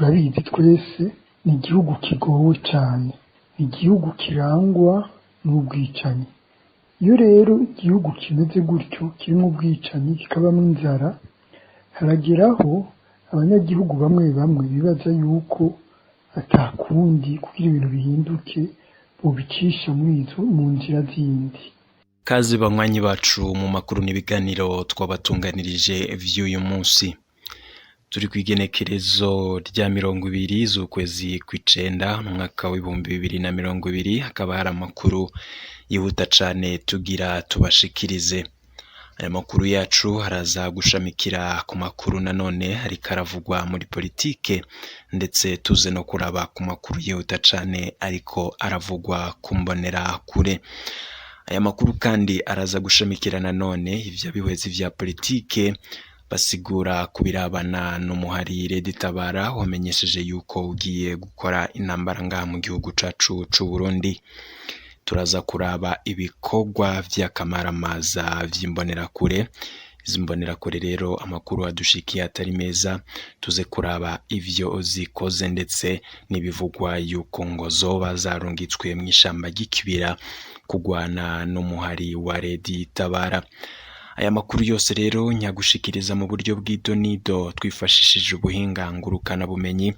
Turabizi twese, ni igihugu kigowe cyane, ni igihugu kirangwa n'ubwicanyi. Iyo rero igihugu kimeze gutyo, kirimo ubwicanyi, kikabamo inzara, harageraho abanyagihugu bamwe bamwe bibaza yuko atakundi kugira ibintu bihinduke bobicisha muri izo mu nzira zindi. Kazi banywanyi bacu mu makuru n'ibiganiro twabatunganirije vy'uyu munsi. Turi kw'igenekerezo rya 20 z'ukwezi kw'icenda mu mwaka w'2020, hakaba hari amakuru yihuta cane tugira tubashikirize. Aya makuru yacu haraza gushamikira ku makuru nanone ariko aravugwa muri politike, ndetse tuze no kuraba ku makuru yihuta cane ariko aravugwa ku mbonerakure. Aya makuru kandi araza gushamikira nanone ivy'abihwezi vya politike basigura kubirabana n'umuhari Red Tabara wamenyesheje yuko ugiye gukora intambara ngaha mu gihugu cacu c'u Burundi. Turaza kuraba ibikorwa vy'akamaramaza vy'imbonerakure. Izi mbonerakure rero amakuru adushikiye atari meza, tuze kuraba ivyo zikoze ndetse n'ibivugwa yuko ngo zoba zarungitswe mw'ishamba ry'ikibira kugwana n'umuhari wa Red Tabara. Aya makuru yose rero nyagushikiriza mu buryo bw'idonido twifashishije ubuhinga ngurukana bumenyi,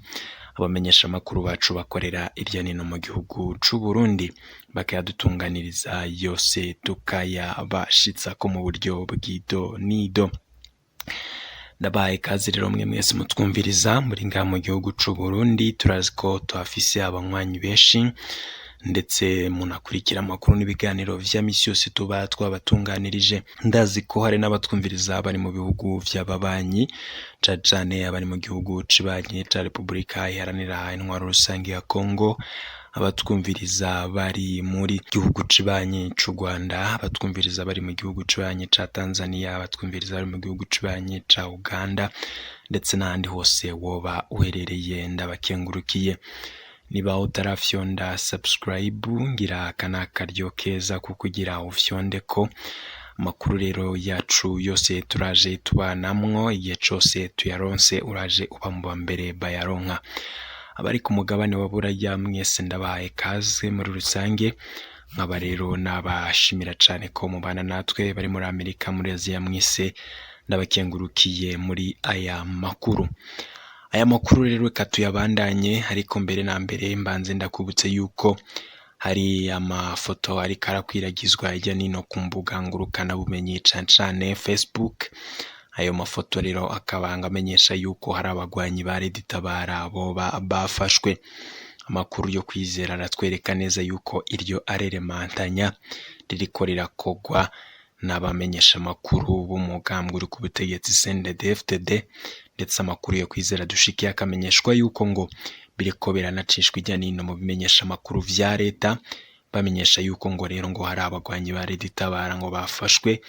abamenyesha amakuru bacu bakorera irya nino mu gihugu c'u Burundi bakayadutunganiriza yose tukayabashitsako mu buryo bw'idonido. Ndabahaye ikaze rero mwe mwese mutwumviriza muri ngaha mu gihugu c'u Burundi, turazi ko tuhafise abanywanyi benshi ndetse munakurikira amakuru n'ibiganiro vya misi yose tuba twabatunganirije. Ndazi ko hari n'abatwumviriza bari mu bihugu vy'ababanyi, cane cane abari mu gihugu cibanyi ca Repubulika Iharanira Intwaro Rusange ya Kongo, abatwumviriza bari muri gihugu cibanyi c'u Rwanda, abatwumviriza bari mu gihugu cibanyi ca Tanzania, abatwumviriza bari mu gihugu cibanyi ca Uganda, ndetse n'ahandi hose woba uherereye, ndabakengurukiye. Niba utarafyonda subscribe, ngira aka ni akaryo keza ko kugira ufyondeko. Amakuru rero yacu yose turaje tubanamwo igihe cose tuyaronse, uraje uba mu ba mbere bayaronka. Abari ku mugabane wa Buraya mwese ndabahaye kaze muri rusange, nkaba rero nabashimira cane ko mubana natwe. Bari muri Amerika, muri Aziya, mwese ndabakengurukiye muri aya makuru. Aya makuru rero reka tuyabandanye, ariko mbere na mbere mbanze ndakubutse yuko hari amafoto ariko arakwiragizwa hirya nino ku mbuga ngurukanabumenyi, cane cane Facebook. Ayo mafoto rero akaba amenyesha yuko hari abagwanyi ba Red Tabara boba bafashwe. Amakuru yo kwizera aratwereka neza yuko iryo areremantanya ririko rirakogwa n'abamenyesha amakuru b'umugambwe uri ku butegetsi CNDD-FDD, ndetse amakuru yo kwizera dushikiye akamenyeshwa yuko ngo biriko biranacishwa irya nino mu bimenyesha amakuru vya leta, bamenyesha yuko ngo rero ngo hari abagwanyi ba Red Tabara ngo bafashwe.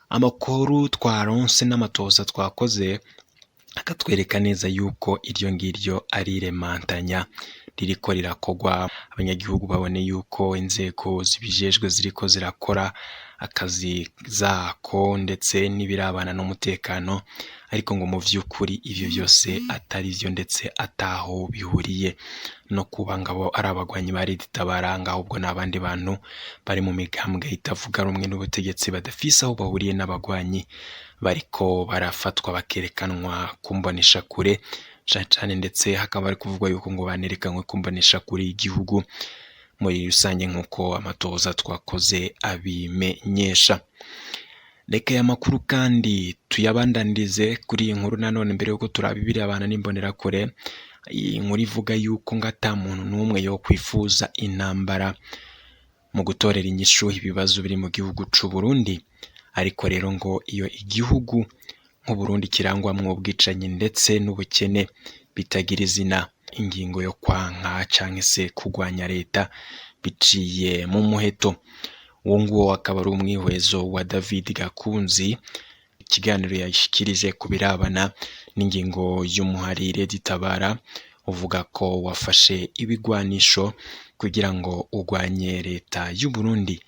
Amakuru twaronse n'amatoza twakoze akatwereka neza yuko iryo ngiryo ari iremantanya ririko rirakogwa, abanyagihugu babone yuko inzego zibijejwe ziriko zirakora akazi zako ndetse n'ibirabana n'umutekano, ariko ngo mu vy'ukuri ivyo vyose atari vyo, ndetse ataho bihuriye no kuba ngabo ari abagwanyi ba Red Tabara, ahubwo n'abandi bantu bari mu migambwe itavuga rumwe n'ubutegetsi badafise aho bahuriye n'abagwanyi bariko barafatwa bakerekanwa ku mboneshakure cane cane, ndetse hakaba hari kuvugwa yuko ngo banerekanywe ku mboneshakure y'igihugu muri rusange nk'uko amatoza twakoze abimenyesha. Reka aya makuru kandi tuyabandanirize kuri iyi nkuru nanone mbere yuko turaba ibirebana n'imbonerakure. Iyi nkuru ivuga yuko ngo ata muntu n'umwe yokwifuza intambara mu gutorera inyishu ibibazo biri mu gihugu c'u Burundi, ariko rero ngo iyo igihugu nk'Uburundi kirangwamwo ubwicanyi ndetse n'ubukene bitagira izina, ingingo yo kwanka canke se kurwanya leta biciye mu muheto. Uwo nguwo akaba ari umwihwezo wa David Gakunzi, ikiganiro yashikirije ku birabana n'ingingo y'umuhari Red Tabara uvuga ko wafashe ibigwanisho kugira ngo urwanye leta y'u Burundi.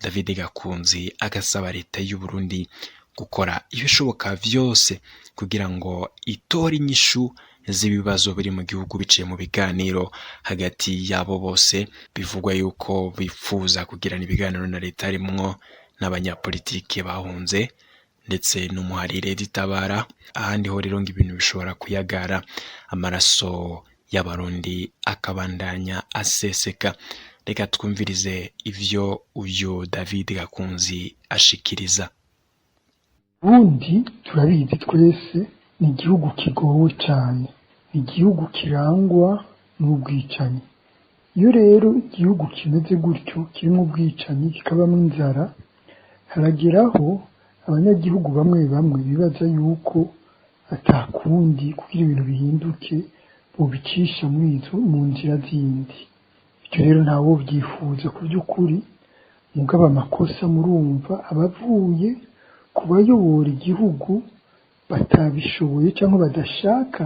David Gakunzi agasaba leta y'u Burundi gukora ibishoboka vyose kugira ngo itore inyishu z'ibibazo biri mu gihugu biciye mu biganiro hagati yabo bose bivugwa yuko bifuza kugirana ibiganiro na leta harimwo n'abanyapolitike bahunze ndetse n'umuharire ritabara. Ahandi ho rero ngo ibintu bishobora kuyagara, amaraso y'abarundi akabandanya aseseka. Reka twumvirize ivyo uyu David Gakunzi ashikiriza. Burundi turabizi twese, ni igihugu kigowe cyane, ni igihugu kirangwa n'ubwicanyi. Iyo rero igihugu kimeze gutyo, kirimo ubwicanyi, kikabamo inzara, harageraho abanyagihugu bamwe bamwe bibaza yuko atakundi kugira ibintu bihinduke bobicisha muri izo mu nzira zindi. Ibyo rero ntawo byifuza ku by'ukuri, mugabo amakosa murumva abavuye ku bayobora igihugu batabishoboye cyangwa badashaka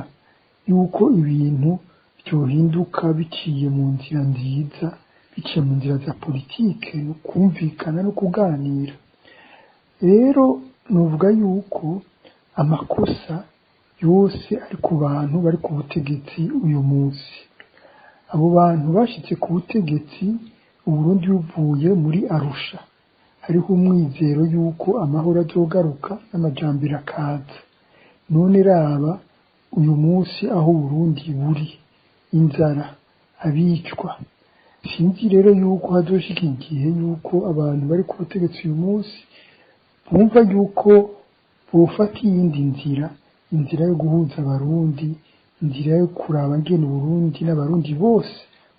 yuko ibintu byohinduka biciye mu nzira nziza, biciye mu nzira za politike no kumvikana no kuganira. Rero nuvuga yuko amakosa yose ari ku bantu bari ku butegetsi uyu munsi. Abo bantu bashitse ku butegetsi Uburundi buvuye muri Arusha, hariho umwizero yuko amahoro azogaruka n'amajambere akaza. None raba uyu munsi aho Uburundi buri, inzara, abicwa. Sinzi rero yuko hazoshika igihe yuko abantu bari ku butegetsi uyu munsi bumva yuko bofata iyindi nzira, inzira yo guhuza abarundi, inzira yo kuraba ngene Uburundi n'abarundi bose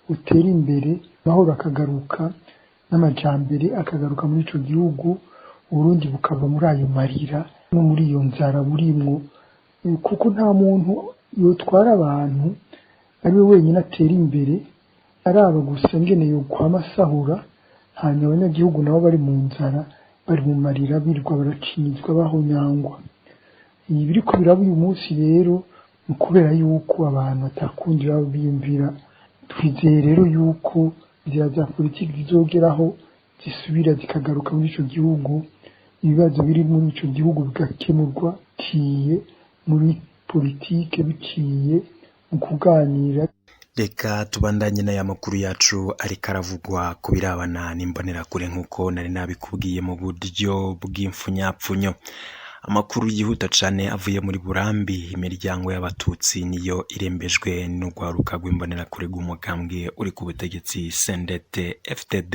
butera imbere, amahoro akagaruka n'amajambere akagaruka muri ico gihugu, Uburundi bukava muri ayo marira no muri iyo nzara burimwo, kuko nta muntu yotwara abantu ari we wenyine atera imbere, araba gusa ngene yokwama asahura, hanyuma abanyagihugu nabo bari mu nzara, bari mu marira, birirwa baracinyizwa bahonyangwa. Ibi biriko biraba uyu munsi rero ni ukubera yuko abantu atakundi baba biyumvira. Twizeye rero yuko inzira za politiki zizogeraho zisubira zikagaruka muri ico gihugu, ibibazo biri muri ico gihugu bigakemurwa biciye muri politike, biciye mu kuganira. Reka tubandanye n'aya makuru yacu ariko aravugwa ku birabana n'imbonerakure nk'uko nari nabikubwiye mu buryo bw'imfunyapfunyo. Amakuru yihuta cane avuye muri Burambi, imiryango y'abatutsi niyo irembejwe n'urwaruka rw'imbonerakure rw'umugambwe uri ku butegetsi CNDD FDD.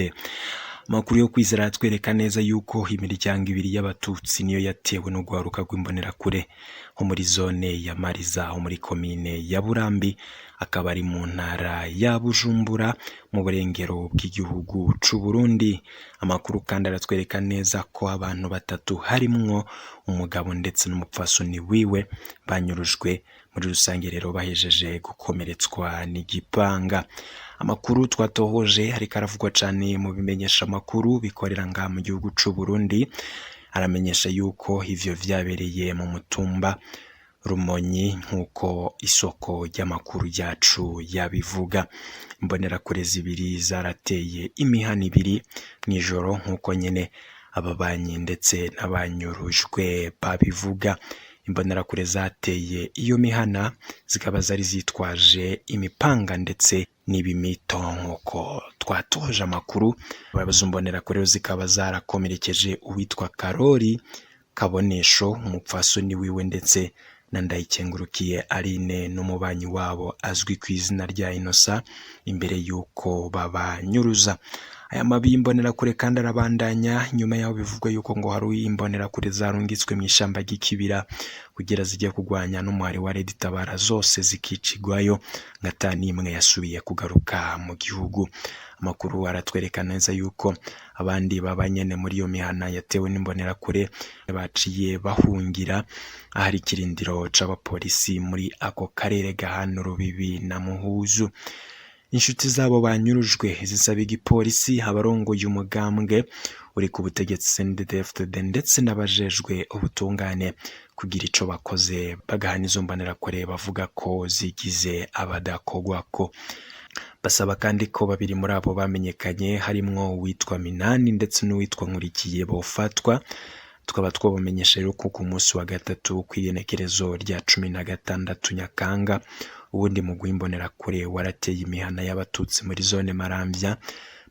Amakuru yo kwizera aratwereka neza yuko imiryango ibiri y'abatutsi niyo yatewe n'urwaruka rw'imbonerakure ho muri zone ya Mariza ho muri komine ya Burambi, akaba ari mu ntara ya Bujumbura mu burengero bw'igihugu c'u Burundi. Amakuru kandi aratwereka neza ko abantu batatu harimwo umugabo ndetse n'umupfasoni wiwe banyurujwe muri rusange rero bahejeje gukomeretswa n'igipanga. Amakuru twatohoje ariko aravugwa cane mu bimenyesha amakuru bikorera ngaha mu gihugu c'u Burundi, aramenyesha yuko ivyo vyabereye mu mutumba Rumonyi nk'uko isoko ry'amakuru yacu yabivuga. Imbonerakure zibiri zarateye imihana ibiri mw'ijoro nk'uko nyene ababanyi ndetse n'abanyurujwe babivuga. Imbonerakure zateye iyo mihana zikaba zari zitwaje imipanga ndetse n'ibimito nk'uko twatoje amakuru. Abayobozi imbonerakure zikaba zarakomerekeje uwitwa Karori Kabonesho, umupfasoni wiwe, ndetse na Ndayikengurukiye Aline n'umubanyi wabo azwi ku izina rya Inosa, imbere y'uko babanyuruza. Aya mabi y'imbonerakure kandi arabandanya nyuma y'aho bivugwa yuko ngo hari imbonerakure zarungitswe mu ishamba ry'ikibira kugira zijye kurwanya n'umuhari wa Red Tabara, zose zikicigwayo ngo ata n'imwe yasubiye kugaruka mu gihugu. Amakuru aratwereka neza yuko abandi baba nyene muri iyo mihana yatewe n'imbonerakure baciye bahungira ahari ikirindiro c'abapolisi muri ako karere gahana urubibi na Muhuzu. Inshuti zabo banyurujwe zisaba igipolisi, abarongoye umugambwe uri ku butegetsi CNDD-FDD ndetse n'abajejwe ubutungane kugira ico bakoze bagahana izo mbonerakure bavuga ko zigize abadakogwako. Basaba kandi ko babiri muri abo bamenyekanye harimwo uwitwa Minani ndetse n'uwitwa Nkurikiye bofatwa Tukaba twabamenyesha rero ko ku munsi wa gatatu kw'igenekerezo rya 16 Nyakanga, uwundi mugwi w'imbonerakure warateye imihana y'abatutsi muri zone Maramvya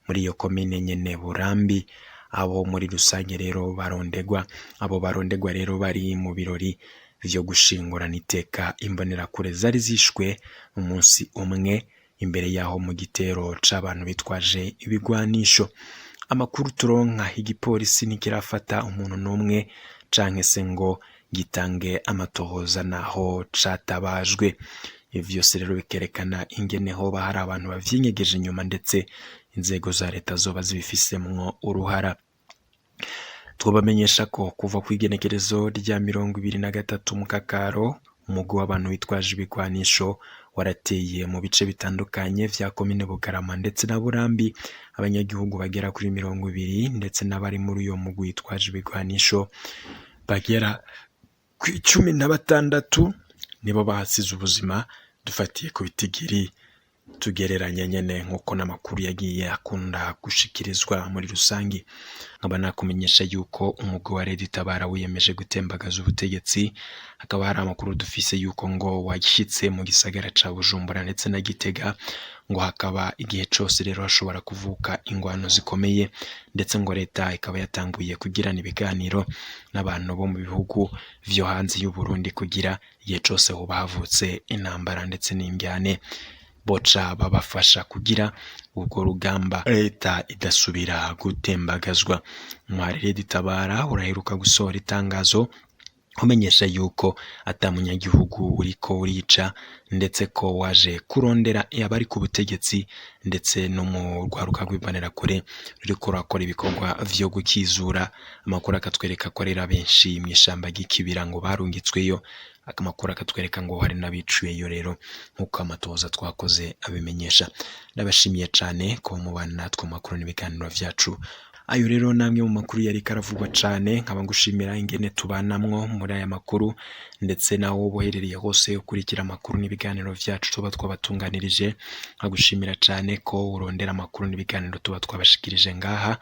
muri iyo komine nyene Burambi. Abo muri rusange rero barondegwa, abo barondegwa rero bari mu birori vyo gushingurana iteka imbonerakure zari zishwe mu munsi umwe imbere yaho mu gitero c'abantu bitwaje ibigwanisho. Amakuru turonka, igipolisi ntikirafata umuntu n'umwe canke se ngo gitange amatohoza naho catabajwe. Ibi vyose rero bikerekana ingene hoba hari abantu bavyinyegeje inyuma, ndetse inzego za leta zoba zibifisemwo uruhara. Twobamenyesha ko kuva kw'igenekerezo rya 23 Mukakaro, umugwi w'abantu witwaje ibigwanisho warateye mu bice bitandukanye vya komine Bugarama ndetse na Burambi. Abanyagihugu bagera kuri 20 ndetse n'abari muri uyo mugwi witwaje ibigwanisho bagera ku 16 nibo bahasize ubuzima, dufatiye ku bitigiri tugereranya nyene nk'uko n'amakuru yagiye akunda gushikirizwa muri rusangi. Nkaba nakumenyesha yuko umugwi wa Red Tabara wiyemeje gutembagaza ubutegetsi. Hakaba hari amakuru dufise yuko ngo washyitse mu gisagara ca Bujumbura ndetse na Gitega, ngo hakaba igihe cose rero hashobora kuvuka ingwano zikomeye, ndetse ngo leta ikaba yatanguye kugirana ibiganiro n'abantu bo mu bihugu vyo hanze y'u Burundi kugira igihe cose hoba havutse intambara ndetse n'indyane boca babafasha kugira ubwo rugamba leta idasubira gutembagazwa. Umuhari Red Tabara uraheruka gusohora itangazo umenyesha yuko ata munyagihugu uriko urica, ndetse ko waje kurondera abari ku butegetsi ndetse no mu rwaruka rw'imbonerakure ruriko rurakora ibikorwa vyo gukizura. Amakuru akatwereka ko rero abenshi mw'ishamba ry'ikibira ngo barungitsweyo, amakuru akatwereka ngo hari n'abiciweyo rero nk'uko amatohoza twakoze abimenyesha. Ndabashimiye cane ko mubana natwe mu makuru n'ibiganiro vyacu. Ayo rero namwe mu makuru yariko aravugwa cane, nkaba ngushimira ingene tubanamwo muri aya makuru, ndetse nawe woba uherereye hose ukurikira amakuru n'ibiganiro vyacu tuba twabatunganirije. Nkagushimira cane ko urondera amakuru n'ibiganiro tuba twabashikirije ngaha.